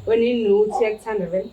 Wena yini ukuthi uyakuthanda vele?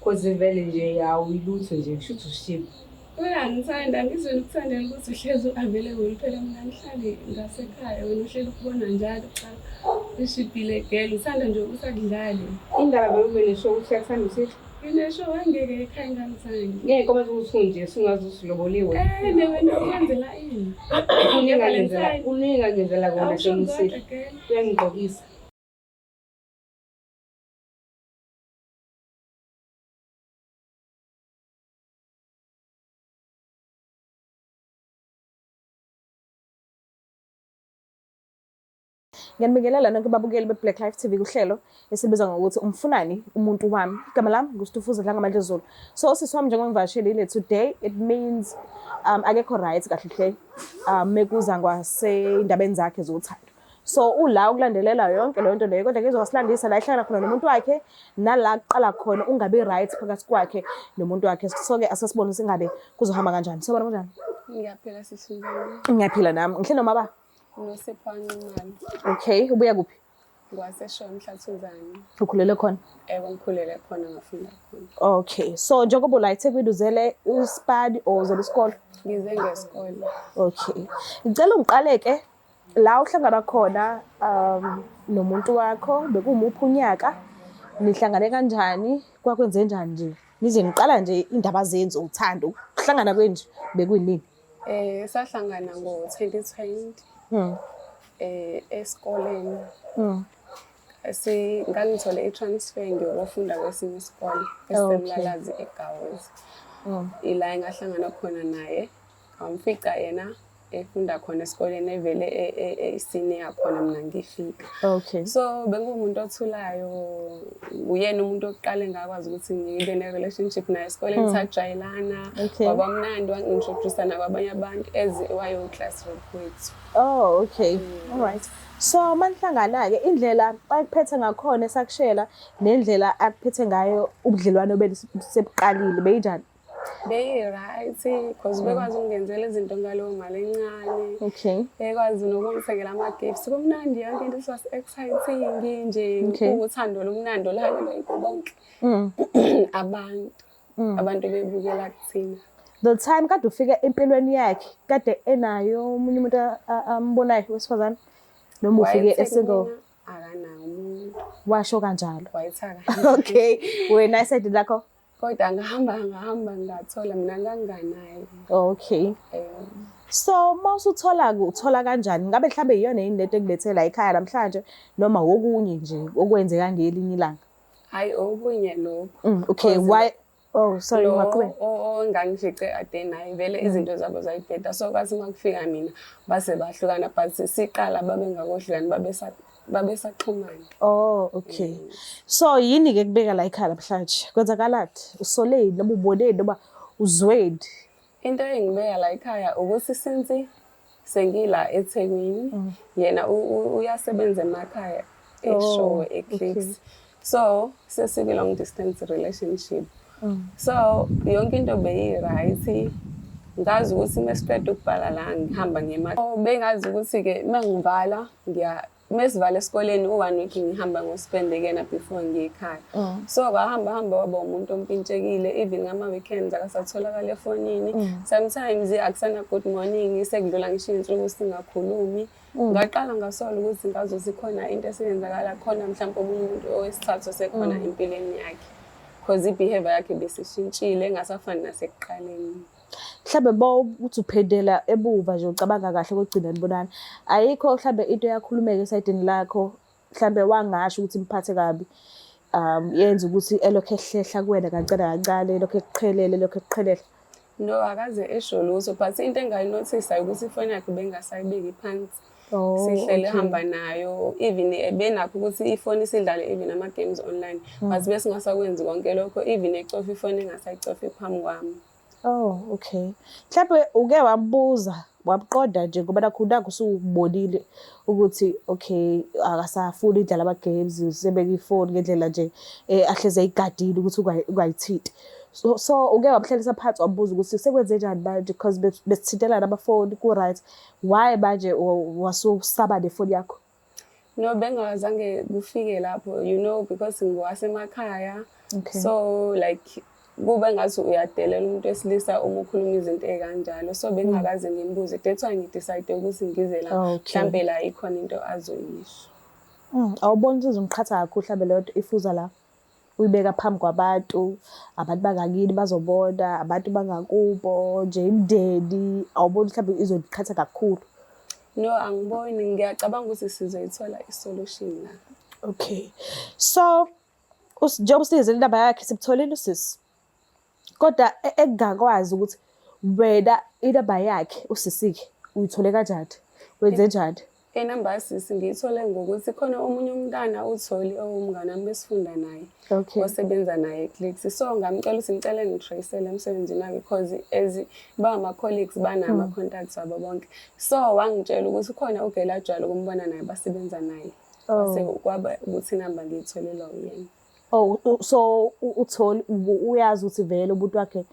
Cause vele nje awuyilutho nje, kusho ukuthi ushibha. Uyangithanda, ngizwela ukuthandela ukuthi uhlezi u-available phela mina ngihlale ngasekhaya wena uhleli ukubona njalo cha ushibhile girl uthanda nje ukuthi akudlale. Indaba vele ube nesho ukuthi uyakuthanda uSihle. Nginesho wangeke ekhaya ngangithandi. Ngeke uma ukuthi nje sungaze usiloboliwe. Eh ne wena ukwenzela ini? Kuningi kuningi angenzela kona Awusho shame kodwa uSihle. girl. Uyangigqokisa. Ngiyanibingelela nonke babukeli be-Black Life TV kuhlelo esibiza ngokuthi umfunani umuntu wami. Igama lami nguStufuza Dlangamandla Zulu. So usisi wami njengoba ngivakashelile today it means akekho right kahle hle mekuza ngwasey'ndabeni zakhe zothando. So ula ukulandelela yonke leyo nto leyo kodwa ke izosilandisa la ehlangana khona nomuntu wakhe nala kuqala khona ungabi right phakathi kwakhe nomuntu wakhe. So ke asesibone ukuthi ingabe kuzohamba kanjani. Sobona kunjani? Ngiyaphila sisi njani? Ngiyaphila nami. Ngihle noma ba? Nosipho Nxumalo. Okay, ubuya kuphi? Ngwaseshowe Mhlathuzane. Ukhulele khona? Ewe ngikhulele khona ngafunda khona. Okay. So njengoba ula eThekwini uzele isipani or uzele isikole? Ngize ngesikole. Okay. Ngicela ungiqale ke la uhlangana khona nomuntu wakho bekuwumuphi unyaka nihlangane kanjani kwakwenze njani nje nize niqala nje indaba zenzu uthando ukuhlangana kwenje bekuyinini? Sahlangana ngo-2020 esikoleni. Ngangithole i-transfer ngiyofunda kwesinye isikole esiseMlalazi eGawozi. Ila engahlangana khona naye, ngamfica yena efunda khona esikoleni evele e-senior khona mina ngifika. So bengumuntu othulayo, uyena umuntu oqale ngakwazi ukuthi ngibe ne-relationship naye esikoleni sajwayelana. Waba mnandi wangi-introduce nakwabanye abantu as wayewu-class rep wethu. Oh, okay. All right. So manihlangana-ke indlela akuphethe ngakhona esakushela nendlela akuphethe ngayo ubudlelwano benu sebuqalile beyinjani? Beyi-right cause bekwazi ukungenzela izinto ngaleyo mali encane. Bekwazi nokungithengela ama-gifts. Kumnandi yonke into, it was exciting nje. Uthando olumnandi oluhanjelwa yikho bonke abantu. Abantu bebukela kuthina. The time kade ufika empilweni yakhe kade enayo omunye umuntu ambonayo wesifazane noma ufike Wayethe e-single? kumina akanawo umuntu. Washo kanjalo. Wayethi akanawo. Okay. Wena esayidini lakho? Kodwa ngahamba ngathola mina nganginganaye. Okay. So mawusuthola uthola kanjani? Ngabe mhlambe iyona yini lento ekulethe la ekhaya namhlanje noma okunye nje okwenzeka ngelinye ilanga? Hayi okunye lokho. Okay, Cause why? Oh, sorry, lo ungaqhubeka. ongangifice ade naye vele izinto zabo zayibheda. So kwathi uma kufika mina base bahlukana but siqala babengakohlukani babesaxhumana. Oh, okay. So yini ke kubeka la ekhaya namhlanje? Kwenzakalani? Usoleni noma uboneni noma uzweni? Into engibeka la ekhaya ukuthi since sengila eThekwini yena uyasebenza emakhaya eShowe eClicks. So sesiku long distance relationship. So yonke into beyi right. Ngazi ukuthi mesiqeda ukubhala la ngihamba ngema. So bengazi ukuthi ke mangivala ngiya mesivala esikoleni u1 week ngihamba ngospend kena before ngiye ekhaya. So kwahamba hamba waba umuntu ompintshekile even ngama weekends akasatholakala efonini. Sometimes akusana good morning sekudlula ngisho insuku singakhulumi. Ngaqala ngasola ukuthi ngazuthi khona into esiyenzakala khona mhlawumbe omunye umuntu owesithathu osekhona empilweni yakhe. Cause i-behavior yakhe besishintshile engasafani nasekuqaleni. Mhlambe bo uthi uphendela emuva nje ucabanga kahle kokugcina nibonana. Ayikho mhlambe into eyakhulumeka esayidini lakho mhlambe wangasho ukuthi imphathe kabi. Yenza ukuthi elokhu ehlehla kuwena kancane kancane elokhu ekuqhelele elokhu ekuqhelele. No, akaze esho lutho but into engayinothisa ukuthi ifoni yakhe bengasayibeki phansi. Sihlele hamba nayo even benakho ukuthi ifoni isidlale even ama games online but besingasakwenzi konke lokho even ecofa ifoni engasayicofi phambi kwami. Oh, okay. Mhlambe uke wambuza wamqonda nje ngoba nakhu nakhu usubonile ukuthi okay akasafuni ukudlala ama games usebeka ifoni ngendlela nje ahleze ayigadile ukuthi ungayithinti. So uke wamhlalisa phansi wambuza ukuthi sekwenze njani manje because besithintelana amafoni ku right. Why manje wasusaba nefoni yakho? No, bengazange kufike lapho, you know, because ngiwasemakhaya. Okay. So like kube ngathi uyadelela umuntu wesilisa uma ukhuluma izinto ey'kanjalo, so bengingakaze ngimbuze. That's why ngidecide ukuthi ngize la. Okay. Mhlampe la ikhona into azoyisho. Awuboni ukuthi izomqhatha kakhulu mhlambe leyo nto if uza la uyibeka phambi kwabantu, abantu bangakini bazobona, abantu bangakubo, nje imindeni, awuboni mhlambe izoqhatha kakhulu? No, angiboni. Ngiyacabanga ukuthi sizoyithola i-solution la. Okay. So, njengoba usinikezele indaba yakhe, simtholile usisi. Kodwa engingakwazi ukuthi wena inamba yakhe usisi-ke uyithole kanjani? Wenze njani? Inamba yasisi ngiyithole ngokuthi khona omunye umntana uTholi owumngane wami besifunda naye. Okay. Osebenza naye eClicks. So ngamcela ukuthi ngicela ngitrace-ele emsebenzini wakhe because as bangama-colleagues banama-contacts abo bonke. So wangitshela ukuthi khona ugela ajwayele ukumbona naye basebenza naye. Oh. Kwase kwaba ukuthi inamba ngiyitholelwa uyena. Oh, so uTholi uyazi ukuthi vele umuntu wakhe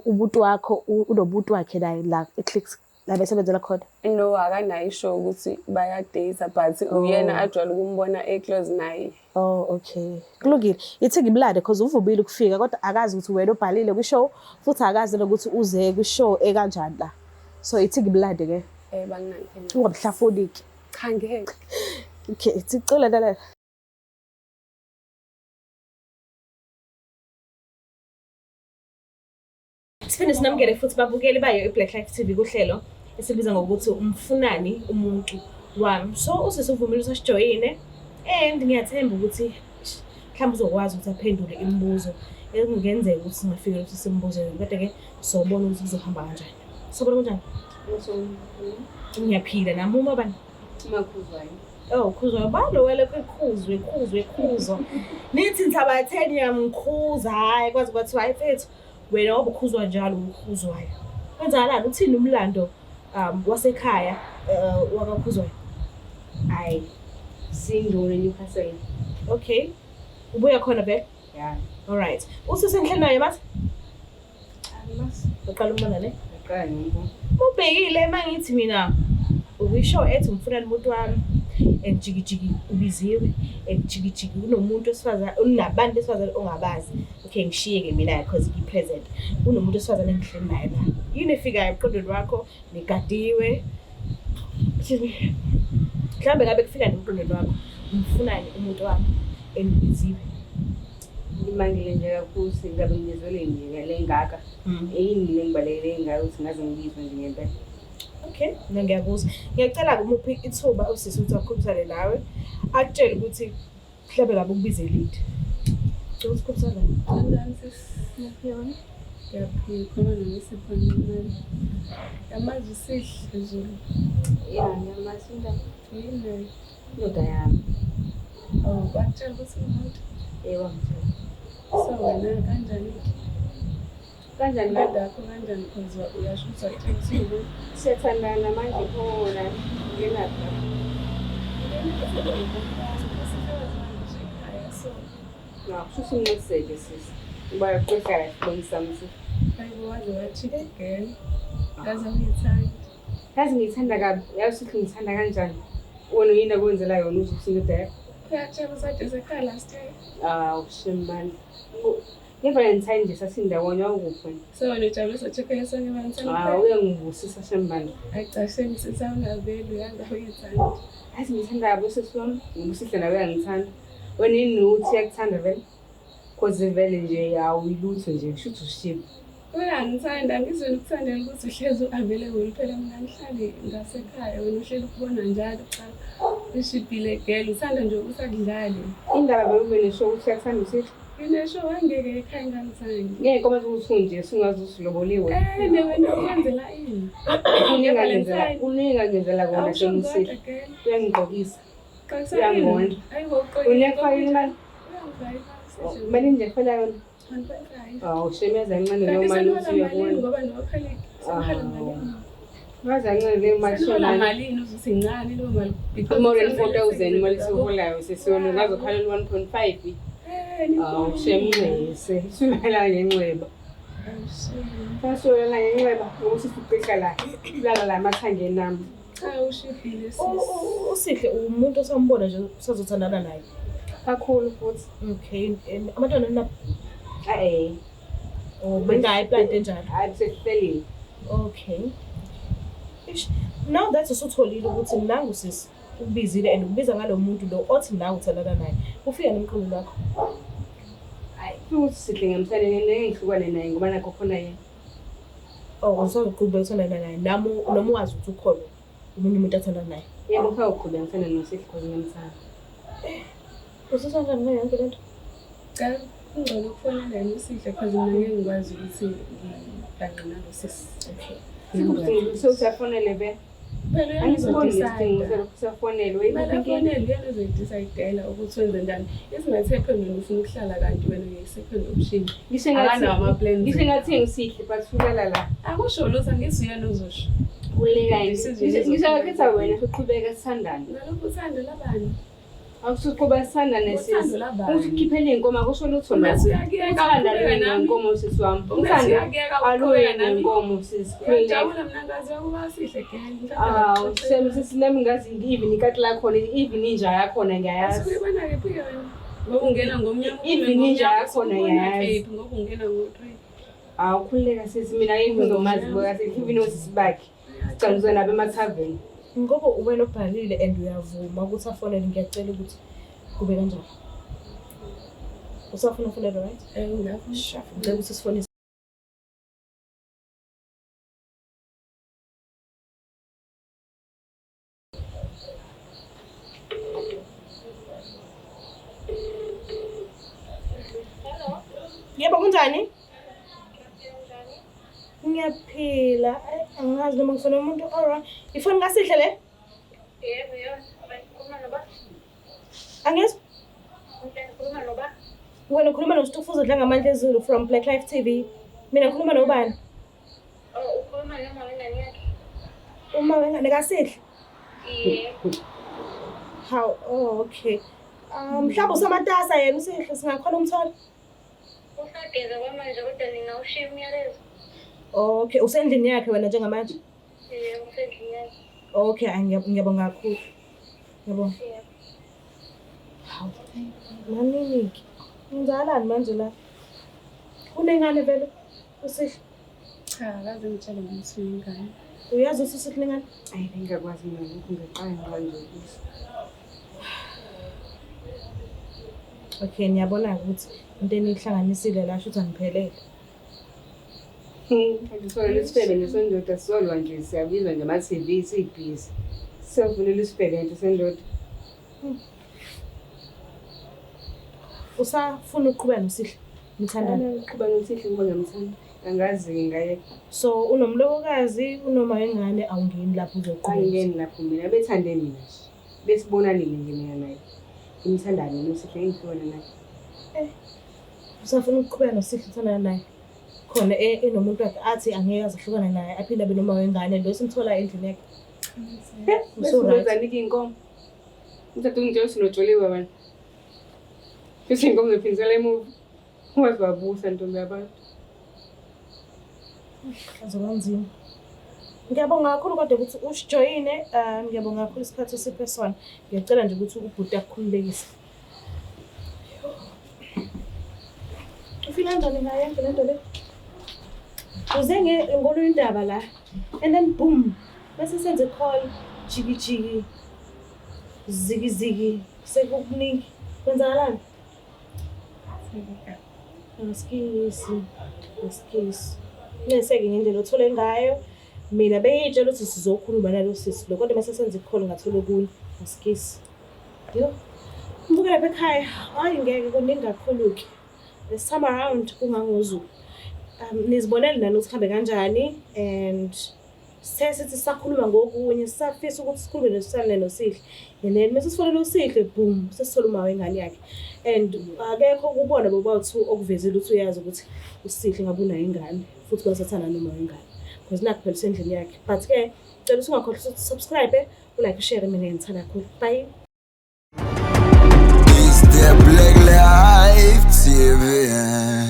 umuntu wakho unomuntu wakhe naye la eClicks la besebenzela khona. No, akanayo isho ukuthi bayadate, but uyena ajwayele ukumbona e-close naye. Oh, okay. Kulungile. Ithi ngimlande because uvumile ukufika kodwa akazi ukuthi wena ubhalile kwi-show futhi akazi nokuthi uze kwi-show ekanjani la. So ithi ngimlande ke. Banginankinga. Ungamhlafuni-ke. Cha, ngeke. Okay, sicela lalela. Siphinde sinamukele futhi babukeli bayo i-Black Life TV kuhlelo esibiza ngokuthi umfunani umuntu wami. So usisi uvumile ukuthi asijoyine and ngiyathemba ukuthi mhlawumbe uzokwazi ukuthi aphendule imibuzo ekungenzeka ukuthi singafika ukuthi simbuze yona, kodwa-ke sobona ukuthi kuzohamba kanjani. Sobona kanjani? Ngiyaphila nami. Uma bani? Umakhuzwayo. Oh, khuzwa balo wele kwekhuzwe khuzwe khuzwa. Nithi nithabatheni niyamkhuza, hhayi kwaze kwathiwa hayi mfethu wena wabe ukhuzwa njalo ukhuzwayo. Kwenzakalani? Uthini umlando wasekhaya wakakhuzwayo? Hayi. Singone Newcastle. Okay. Ubuya khona vele? Yeah. All right. Usisi enhleli naye bathi? Angimazi. Uqala umbona ne? Ngaqala ngombona. Ubhekile mangithi mina ukwishow ethi umfunani umuntu wami and jikijiki ubiziwe and jikijiki unomuntu wesifazane, unabantu besifazane ongabazi. Okay, ngishiye-ke mina because ngi-present. Unomuntu wesifazane engihleli naye la. Yini efikayo emqondweni wakho? Nigadiwe. Mhlawumbe ngabe kufika nemqondweni wakho, umfunani umuntu wami and ubiziwe. Ngimangele nje kakhulu ukuthi ngabe ngizwele nje ngale ngaka. Yini le ngibalekele ngayo ukuthi ngaze ngibizwe nje ngempela. Okay, mina ngiyakuzwa. Ngiyacela-ke umuphe ithuba usisi ukuthi akhulumisane nawe, akutshele ukuthi mhlawumbe ngabe ukubize late. Cela ukuthi ukhulumisane naye. Kanjani sisi? Ngiyaphila. Ngiyaphila, khuluma noMisipho Nxumalo. Yamazi uSihle Zulu. Ya, ngiyamazi indaba. Yini naye? Indoda yami. Oh, bakutshela ukuthi umuntu. Yebo, ngitshela. So wena kanjani? Kanjani Indoda yakho kanjani? Because uyasho ukuthi wakutshela ukuthi umuntu. Siyathandana manje khona. Ngenaphi lapho? No, kusho ukuthi nginqiseke sisi. Uba uqohlala esibonisa sami. Hayibo, waze wa-cheap girl. Ngaze ngiyithanda. Yazi ngiyithanda kabi. Yazi ukuthi ngithanda kanjani. Wena yini akwenzela yona uze uthi indoda yakho? Uyatshela usade sekhaya last year. Awu shame. Nge-Valentine nje sasindawonye wawukuphi wena? So wena ujabule socheck sonke Valentine. Hawu uyangibusisa shame. Hayi cha shame sisi awungaveli uyangabe uyithanda. Yazi ngithanda kabi usisi wami. Ngoba uSihle nawe uyangithanda. Wena yini uthi uyakuthanda vele? Cause vele nje awuyilutho nje kusho ukuthi ushiphi. Uyangithanda, ngizwela ukuthandela ukuthi uhlezi u-available phela mina ngihlale ngasekhaya wena uhleli ukubona njalo cha ushibhile girl uthanda nje ukuthi akudlale. Indaba vele ube nesho ukuthi uyakuthanda uSihle. Nginesho wangeke ekhaya ngangithandi. Ngeke uma ukuthi unje sungaze usiloboliwe. Ne wena ukwenzela ini? Kuningi kuningi angenzela kona Awusho shame kodwa uSihle. girl. Uyangigqokisa. Qakisa Uyangondla. Hayibo uqokile. Uyakufaka imali? Uyangifaka imali. Imali nje kuphela yona. 1.5. Awu shame yaze yancane leyo Kanti mali senihola uthi malini uyakubona. ngoba no-colleague senihola malini? Yaze yancane leyo mali Senihola shame. malini uze uthi incane leyo mali? Because More than usenzele 4,000 imali izinto. esiholayo sesiyona ungazokhalela 1.5. Eh, Awu shame nxese. Sulala ngenxeba. Awu, shame. Sasulala ngenxeba ngoba usithi uqihla la. Ulala la emathangeni ami. Cha ushibhile sis. Usihle umuntu osambona nje usazothandana naye. Kakhulu futhi. Okay, and abantwana nina Eh. Oh, bengayi plan enjalo. Hayi sesihlelile. Okay. Ish, now that usutholile ukuthi nangu sisi ukubizile and ukubiza ngalo muntu lo othi nawe uthandana naye. Ufika nemqondo lakho. Hayi futhi sihle ngemsane ngeke ngihlukane naye ngoba nakho khona yena. Oh, usazoqhubeka uthandana naye nami noma wazi ukuthi ukhona omunye umuntu athandana naye. Yebo ngisawuqhubeka ngithanda noSihle cause ngiyamthanda. Usizwa kanjani ngayo yonke lento? Cha kungcono ukufonela yena uSihle cause mina ngeke ngikwazi ukuthi ngibhanqe nalo sisi. Okay. Sikubuhlungu usafonele be. Phela uyena Angisiboni nesidingo uzodecide. selokhu usafonelwe. Kumele afonele uyena ozoyidecide ukuthi wenze njani. It might happen wena ufuna ukuhlala kanti wena uyi-second option. Ngisho ngathi Akanawo ama-plans. ngisho ngathi uSihle but ulala la. Akusho lutho angithi uyena ozosho. Uleka Decision ngisho ngakhetha wena siqhubeka sithandane. Nalokhu uthando labani? Akusuqhuba sithandane Uthando sisi. labani? Uthi ukhiphele iy'nkomo akusho lutho Umethi lokho. uyakuyeka Uthanda uqhubeka luye nami. nenkomo sisi wami. Umethi Uthando uyakuyeka aluye uqhubeka nami. nenkomo sisi. Khululeka. Uyajabula mina ngazi ukuba sihle girl. Awu, shem sisi nami ngazi even ikati lakhona, even inja yakhona ngiyayazi. Asuyibona kephi yona? Ngoba ungena ngomnyama. Even inja yakhona ngiyayazi. Kephi ngoba ungena ngo-3. Awu khululeka sisi mina ngeke ngizomazi buka sisi even osisi bakhe. Sicela nabo emathaveni. Ngoba uwena obhalile and uyavuma ukuthi afonele ngiyacela ukuthi kube kanjalo. Usafuna ufonele right? Eh ngiyafuna. Shafu, ngicela ukuthi sifonise. Yebo kunjani? Ngiyaphila. Ay, angazi noma ngifuna umuntu alright. Ifoni kaSihle le? Yebo, yebo. Ukhuluma noba? Angizwa. Ukhuluma noba? Wena ukhuluma noStufuza Dlangamandla Zulu from Black Life TV. Mina ngikhuluma nobani? Oh, ukhuluma noma wengane yakhe? Uma wengane kaSihle. Yebo. How? Oh, okay. Mhlawumbe usamatasa yena uSihle singakhona umthola. Usageza kwamanje kodwa nina ushiye umyalezo. Okay, usendlini yakhe wena njengamanje. Yebo, usendlini yakhe. Okay, ngiyabonga kakhulu. Ngiyabonga. Yebo. Hawu. Manini-ke? Ngenzakalani manje la? Unengane vele uSihle. Cha, akaze ngitshele ngokuthi uyingane. Uyazi ukuthi uSihle unengane? Ayi bengingakwazi mina lokhu ngaqala ngqa nje ukuzwa. Okay, niyabona-ke ukuthi into eniyihlanganisile la shuthi angiphelele. Akusona isifebe nesondoda sizolwa nje siyabizwa nje ama-TV siyibhizi. Siyavulela isifebe nje sendoda. Usafuna ukuqhubeka noSihle? Nithandana? Qhuba noSihle ngoba ngiyamthanda. Angazi-ke ngayeka. So unomlobokazi unoma wengane awungeni lapho uzoqhubeka. Angingeni lapho mina bethande mina nje. Besibonanile nje mina naye. Ngimthanda mina uSihle ngihlukane naye. Usafuna ukuqhubeka noSihle uthandana naye? Khona enomuntu wakhe athi angeke aze ahlukane naye aphinde abe noma wengane lo simthola endlini yakhe. Usu-right. Bese iy'nkomo. Uthatha ungitshela ukuthi unotsholiwe wena. Futhi iy'nkomo ziphindisela emuva. Ungaze wabusa ntombi yabantu. Kaze kwanzima. Ngiyabonga kakhulu kodwa ukuthi usijoyine, ngiyabonga kakhulu isikhathi osiphe sona. Ngiyacela nje ukuthi ubhuti akukhululekise. Ufila kanjani ngayo yonke lento le? Uze ngolunye indaba la and then boom bese senze call jiki jiki ziki ziki sekukuningi. Kwenzakalani? Asikisi, asikisi. Ngeseke ngendlela othole ngayo. Mina bengiyitshela ukuthi sizokhuluma nalo sisi lo kodwa mase senze i-call ngathola okunye. Asikisi. Yo. Mbuke lapha ekhaya. Hayi ngeke kuningi kakhulu-ke. This time around kungangoZulu. Nizibonele nani ukuthi kuhambe kanjani and sithe sithi sisakhuluma ngokunye sisafisa ukuthi sikhulume nosisane noSihle. And then mase sifonela uSihle boom sesithola uma wengane yakhe. And akekho kubona bobawu-two okuvezile ukuthi uyazi ukuthi uSihle ngabe unayo ingane futhi basathanda noma wengane. Because nakhu phela usendlini yakhe. But-ke cela ukuthi ungakhohlwa ukuthi subscribe, ulike, ushare mina ngithanda kakhulu. Bye. It's the Black Life TV.